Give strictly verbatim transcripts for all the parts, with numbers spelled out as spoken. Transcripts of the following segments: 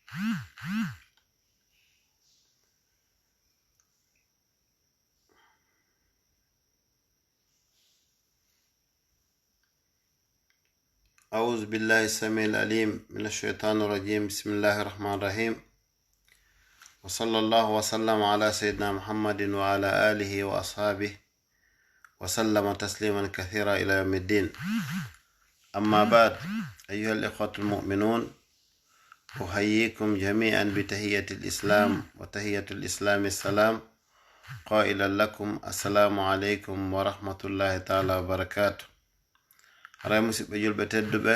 أعوذ بالله السميع العليم من الشيطان الرجيم. بسم الله الرحمن الرحيم. وصلى الله وسلم على سيدنا محمد وعلى آله وأصحابه وسلم تسليما كثيرا إلى يوم الدين. أما بعد، أيها الإخوة المؤمنون، أحييكم جميعا بتحية الإسلام، وتحية الإسلام السلام، قائلا لكم: السلام عليكم ورحمة الله تعالى وبركاته. Haray, musidɓe julɓe tedduɓe,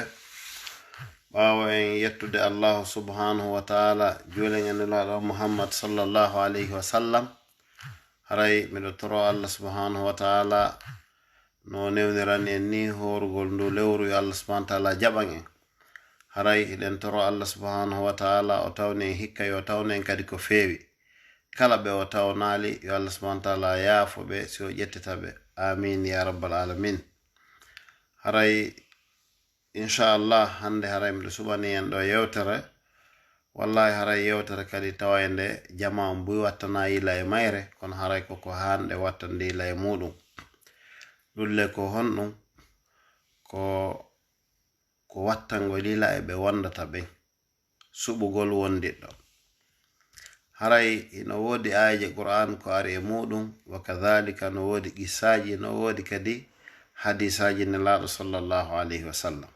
ɓaawo en yettude Allahu subhanahu wa taala, juulen e Nulaaɗo Muhammad sallallahu alayhi wa sallam, haray miɗo toro Allah subhanahu wa taala no newnirani en ni hoorugol ndu lewru, yo Allah subhanahu wa taala jaɓan en. Haray hiɗen toro Allah subhanahu wa taala o tawni en hikka, yo tawnu en kadi ko feewi. Kala ɓe o tawnaali, yo Allah subhanahu wa taala yaafo ɓe si o ƴettita ɓe. Amin ya rabbal alamin. Haray, inchallah, hannde haray miɗo suɓani en ɗo yewtere. Wallahi, haray yewtere kadi tawaynde jama on buy wattana yila e mayre, kono haray koko haanɗe wattande yila e muɗum. Ɗulle ko honɗum? Ko, ko wattangol yila e ɓe wondata ɓen, suɓugol wondiɗɗo. Haray hino woodi aayeeje Qur'an ko ari e muɗum, wa kadhalika no woodi qissaaji, no woodi kadi hadiisaaji Nelaaɗo sallallahu alayhi wa sallam.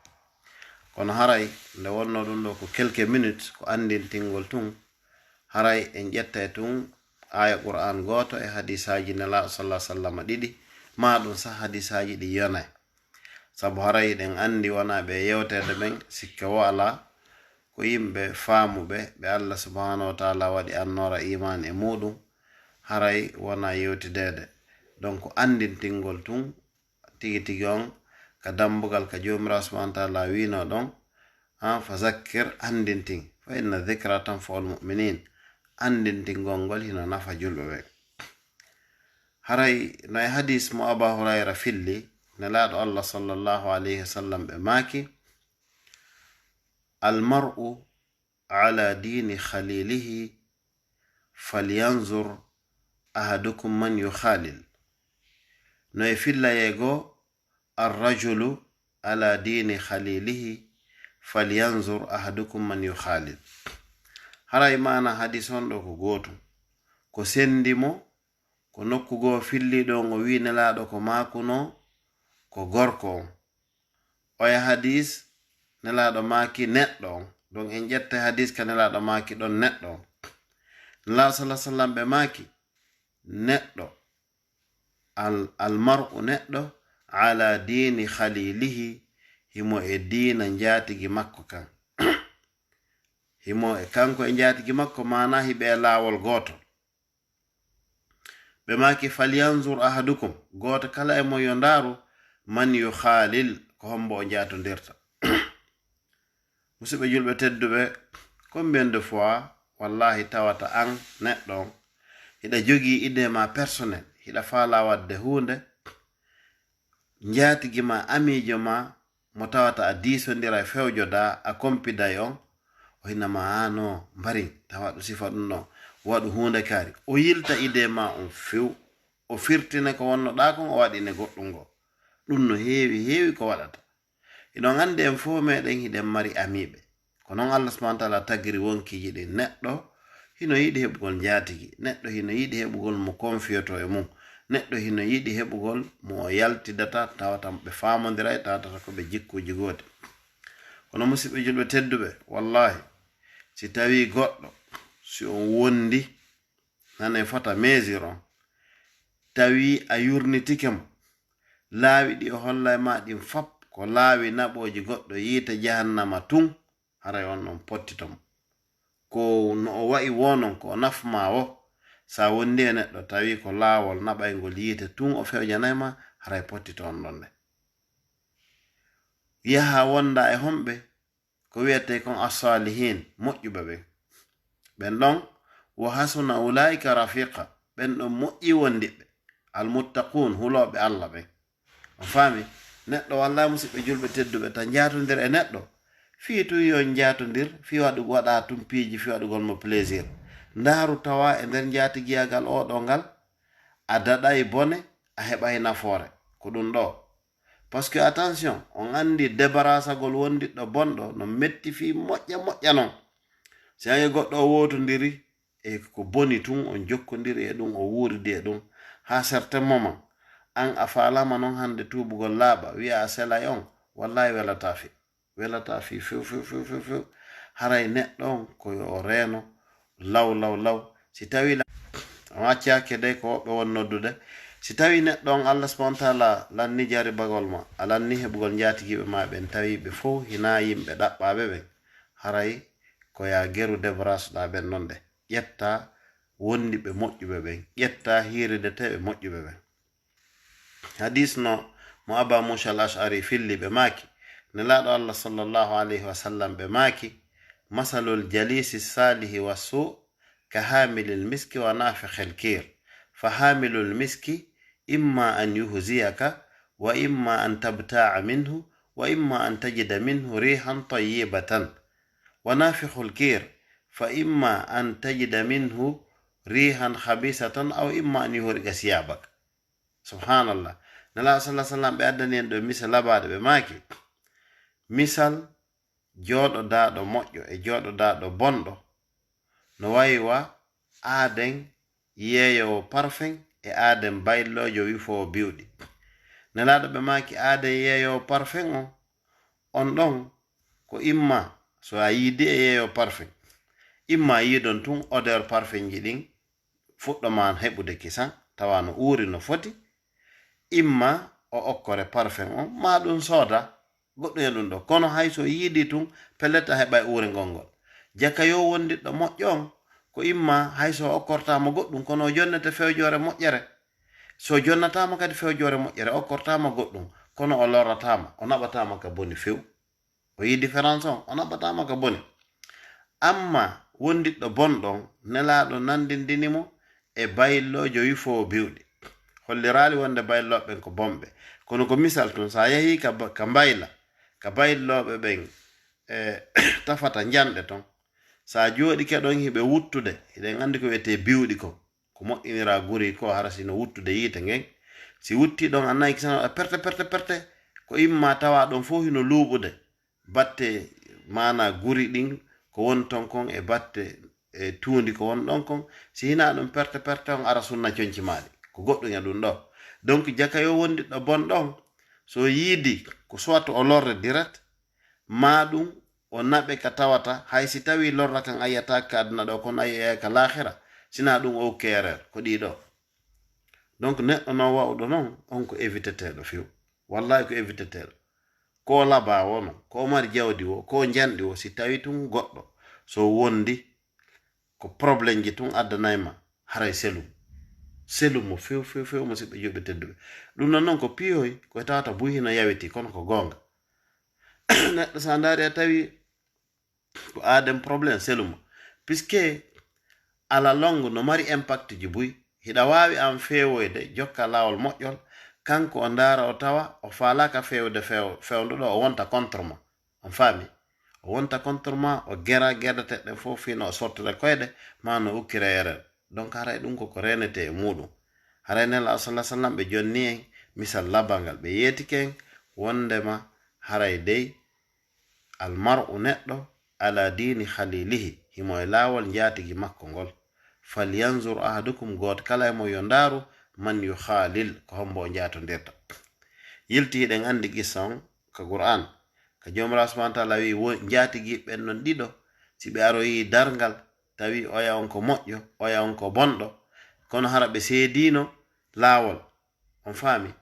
Kono haray nde wonno ɗum ɗo ko quelques minutes, ko anndintingol tun, haray en ƴettay tun aaya Qur'an gooto e hadiisaaji Nelaaɗo sallallahu alayhi wa sallam ɗiɗi, maa ɗum sah hadiisaaji ɗi yonay. Sabu haray eɗen anndi wonaa ɓe yewteede ɓen, sikke wo alaa, ko yimɓe faamuɓe, ɓe Allah subhanahu wa taala waɗi annoora iman e muɗum, haray wonaa yewtideede. Donc, anndintingol tun tigi tigi on ka dambugal ka Joomiraaɗo subhanahu wa taala wiino ɗon, an fa zakkir, anndintin, fa inna dhikra tanfa'ul mu'minin, anndintingol ngol hino nafa julɓe ɓen. Haray no e hadis mo Aba Hurayra filli, Nelaaɗo Allah sallallahu alayhi wa sallam ɓe maaki: "Al mar'u ala dini khalilihi, falyanzur ahadukum man yukhalil." No e fillayee goo: "Ar rajulu ala dini khalilihi, falyanzur ahadukum man yukhalil." Haray maana hadis on ɗo ko gootum. Ko sendi mo, ko nokku goo filliiɗo on, o wi'i Nelaaɗo ko maakunoo, ko gorko on. Oya hadis, Nelaaɗo maaki neɗɗo on. Donc, en ƴetta hadis ka Nelaaɗo maaki ɗon neɗɗo on. Nelaaɗo sallallahu alaihi wasallam ɓe maaki, neɗɗo, al, al mar'u, neɗɗo, ala dini khalilihi, himo e diina njaatigi makko kan. Himo e, kanko e njaatigi makko, maana hiɓe e laawol gootol. Ɓe maaki, "Falyanzur ahadukum," gooto kala e mon yo ndaaru, "man yukhalil," ko hombo o njaatondirta. Musidɓe julɓe tedduɓe, combien de fois, wallahi, tawata an neɗɗo on, hiɗa jogii idée ma personnel, hiɗa faalaa waɗde huunde, njaatigi ma, amiijo ma, mo tawata a diisondira e fewjodaa, a kompiday on, o hinna ma, "A no, mbari, tawa ɗum sifa ɗum ɗon, waɗu huunde kaari." O yilta idée ma on few, o firtine ko wonnoɗaa kon, o waɗine goɗɗum ngo. Ɗum no heewi, heewi ko waɗata. Hiɗon anndi en fof meɗen hiɗen mari amiiɓe. Ko noon Allah subhanahu wa taala tagiri wonkiiji ɗin. Neɗɗo hino yiɗi heɓugol njaatigi. Neɗɗo hino yiɗi heɓugol mo konfiyoto e mum. Neɗɗo hino yiɗi heɓugol mo o yaltidata, tawata ɓe faamondiray, tawata ko ɓe jikkuuji gooti. Kono musidɓe julɓe tedduɓe, wallahi, si tawii goɗɗo, si on wondi, nane fota mesure on, tawii a yurnitike mo, laawi ɗi o hollay ma ɗin fop ko laawi naɓooji goɗɗo yiite jahannama tun, haray on ɗon pottito mo. Ko no o wa'i wo non, ko o nafmaa wo, sa wondi e neɗɗo tawi ko laawol naɓayngol yiite tun o fewjanay ma, haray pottito on ɗon de. Yaha wonda e homɓe, ko wiyetee kon as-salihin, moƴƴuɓe ɓen. Ɓen ɗon, "wa hasuna ulaika rafiqa," ɓen ɗon moƴƴi wondiɓɓe, al-muttaqun, hulooɓe Allah ɓen. On faami? Neɗɗo, wallahi, musidɓe julɓe tedduɓe, ta njaatondira e neɗɗo, fii tun yo on njaatondir, fii waɗu-, waɗa tun piiji, fii waɗugol mo plaisir. Ndaaru tawa e nder njaatigiyagal oo ɗoo ngal, a daɗay bone, a heɓay nafoore. Ko ɗun ɗoo. Parce que attention, on anndi debarasagol wondiɗɗo bonɗo no metti fii moƴƴa moƴƴa non. Si a yi'i goɗɗo o wootondiri e ko boni tun, on jokkondiri e ɗun, o wuuridi e ɗun, haa certain moment, an a faalaama non hannde tuubugol laaɓa, wi'a a selay on, wallahi welataa fii. Welataa fii few, few, few, few, few. Haray neɗɗo on ko yo o reeno law, law, law. Si tawii la-, on accaaki de ko woɓɓe woni noddude. Si tawii neɗɗo on Allah subhanahu wa ta'ala lanni jaribagol ma, a lanni heɓugol njaatigiiɓe ma ɓen, tawii ɓe fow hinaa yimɓe ɗaɓɓaaɓe ɓen, haray ko yaa geru debrasoɗaa ɓen non de. Ƴettaa wondiɓɓe moƴƴuɓe ɓen, ƴettaa hiirideteeɓe moƴƴuɓe ɓen. Hadis no mo Aba Musa al-Ash'ari filli, ɓe maaki, Nelaaɗo Allah sallallahu alayhi wa sallam ɓe maaki, "Masalul jalisi salihi wa su ka hamilil miski wa nafikhil kir. Fa hamilul miski imma an yuhziyaka wa imma an tabta'a minhu wa imma an tajida minhu rihan tayyibatan. Wa nafikhul kir fa imma an tajida minhu rihan khabisatan aw imma an yuhriqa siyabak." Subhanallah. Nelaaɗo sallallahu alaihi wasallam ɓe addani en ɗo misal labaaɗo, ɓe maaki, misal jooɗodaaɗo moƴƴo e jooɗodaaɗo bonɗo no wayi wa aaden yeeyoowo parfum e aaden bayloojo wifoowo biwɗi. Nelaaɗo ɓe maaki aaden yeeyoowo parfum on, on ɗon ko imma so a yiidi e yeeyoowo parfum, imma yiidon tun odeur parfumji ɗin fuɗɗo ma heɓude kisan, tawa no uuri no foti, imma o okkore parfum on, ma ɗun sooda, goɗɗum e ɗun ɗo. Kono hay so yiidi tun, pellet a heɓay uurengol ngol. Jaka yo wondiɗɗo moƴƴo on, ko imma hay so okkortaama goɗɗum, kono o jonnete fewjoore moƴƴere. So jonnataama kadi fewjoore moƴƴere, okkortaama goɗɗum, kono o lorrataama, o naɓataama ka boni few. O yi différence on, o naɓataama ka boni. Amma wondiɗɗo bonɗo on, Nelaaɗo nandindini mo e bayloojo wifoowo biwɗi. Holliraali wonde baylooɓe ɓen ko bonɓe. Kono ko misal tun, sa yahi ka ba-, ka mbayla, ka baylooɓe ɓen, e, tafata njanɗe ton, sa jooɗike ɗon hiɓe wuttude, hiɗen anndi ko wi'etee biwɗi kon. Ko moƴƴiniraa guri ko, hara si no wuttude yiite ngen. Si wuttii ɗon, a nayi kisanoɗaa perte, perte, perte, ko imma tawa ɗon fow hino luuɓude. Batte, maanaa guri ɗin, ko woni ton kon e batte, e tuundi ko woni ɗon kon. Si hinaa ɗum perte, perte on ara sunna conci maa ɗi. Ko goɗɗum e ɗum ɗo. Donc, jaka yo wondiɗɗo bonɗo on, so yiidi ko soit o lorre direct, maa ɗum o naɓe ka tawata, hay si tawii lorra kan a yiyataake ka aduna ɗo, kono a yiyay ka laakhira, sinaa ɗum o ukke erreur, ko ɗii ɗo. Donc, neɗɗo non wa'uɗo non, on ko éviteteeɗo few. Wallahi ko éviteteeɗo. Ko labaa wono, ko mari jawdi wo, ko njanɗi wo, si tawii tun goɗɗo, so wondi, ko problemji tun addanay ma, haray selu. Selu mo few, few, few, musiɓɓe juɓɓe tedduɓe. Ɗum non non ko piyoy, ko tawata buy hino yawiti, kono ko goonga. Neɗɗo sa ndaari a tawi ko aaden problème, selu mo. Puisque à la longue no mari impact ji buy. Hiɗa waawi an feewoyde, jokka laawol moƴƴol, kanko o ndaara o tawa, o faalaaka feewde feew-, feewndo ɗo, o wonta contre ma. On faami? O wonta contre ma, o gera gerdete ɗen fof fii no o sortira koyɗe, ma no ukkira erreur. Donc haray ɗum ko ko reenetee e muuɗum. Haray Nelaaɗo sallallahu alaihi wasallam ɓe jonni en misal labangal, ɓe yeetike en wondema haray dey almar'u neɗɗo ala diini khalilihi, himo e laawol njaatigi makko ngol. Falyanzur ahadukum, gooto kala e mon yo ndaaru, man yukhalil, ko hombo o njaatondirta. Yilti hiɗen anndi qissa on ka Qur'an, ka Joomiraaɗo subhaanahu wa ta'aala wi'i, wo-, njaatigi ɓen non ɗiɗo, si ɓe aroyi darngal, tawi oya on ko moƴƴo, oya on ko bonɗo, kono hara ɓe seediino laawol. On faami?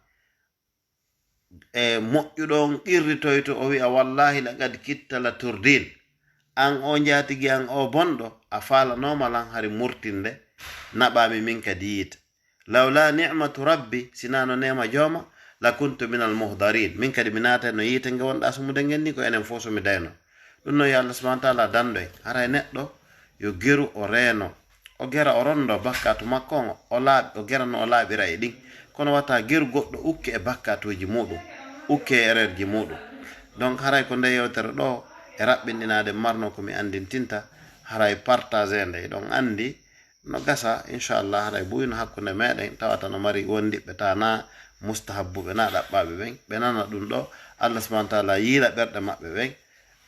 E moƴƴuɗo on qirritoyto, o wi'a, "Wallahi laqad kitta la turdin." An o njaatigi an o bonɗo, a faalanooma lan hari murtinde, naɓaami min kadi yiite. Lawla ni'matu rabbi, sinaa no neema jooma, la kuntu minal muhdarin. Min kadi mi naatay no yiite nge wonɗaa sumude ngen ni, ko enen fof so mi dayno. Ɗum noon yo Allah subhanahu wa ta'ala danndo en. Haray neɗɗo yo geru o reeno. O gera o ronndo bakkaatu makko on, o laaɓ-, o gera no o laaɓira e ɗin. Kono wata geru goɗɗo ukke e bakkaatuuji muuɗum, ukke e erreur ji muuɗum. Donc haray ko nde yewtere ɗo e raɓɓinɗinaade marno ko mi anndintinta, haray partagé nde, eɗon anndi no gasa, inchallah, haray buyno hakkunde meɗen, tawata no mari wondiɓɓe ta na mustahabbuɓe na ɗaɓɓaɓe ɓen, ɓe nana ɗum ɗo, Allah subhanahu wa taala yiila ɓerɗe maɓɓe ɓen,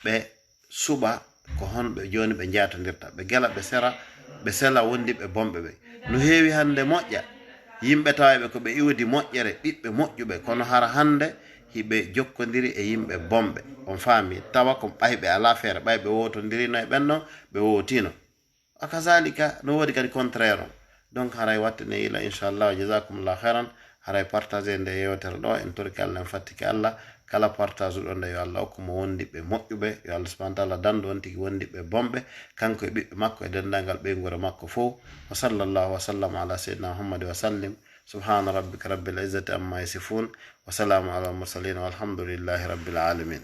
ɓe suɓa ko honɓe jooni ɓe njaatondirta, ɓe gela ɓe sera, ɓe sela wondiɓɓe bonɓe ɓen. No heewi hannde moƴƴa, yimɓe tawayɓe ko ɓe iwdi moƴƴere, ɓiɓɓe moƴƴuɓe, kono hara hannde hiɓe jokkondiri e yimɓe bonɓe. On faami, tawa ko ɓay ɓe alaa feere, ɓay ɓe wootondirino e ɓen ɗon, ɓe wootino. Wa kazalika, no woodi kadi contraire on. Donc, haray watte ne yila, inchallah, wa jazakumullah khairan. Haray partagé nde yewtere ɗo, en torki Allah, en fattiki Allah. Kala partage ɗo nde, yo Allah okku mo wondiɓɓe moƴƴuɓe, yo Allah subhanahu wa taala dandu on tigi wondiɓɓe bonɓe, kanko e ɓiɓɓe makko e denndangal ɓeynguure makko fof. Wa sallallahu wa sallam ala sayyidina Muhammad wa sallim. Subhana rabbika rabbil izzati amma yasifun. Wa salamu ala al mursalin walhamdulillahi rabbil alamin.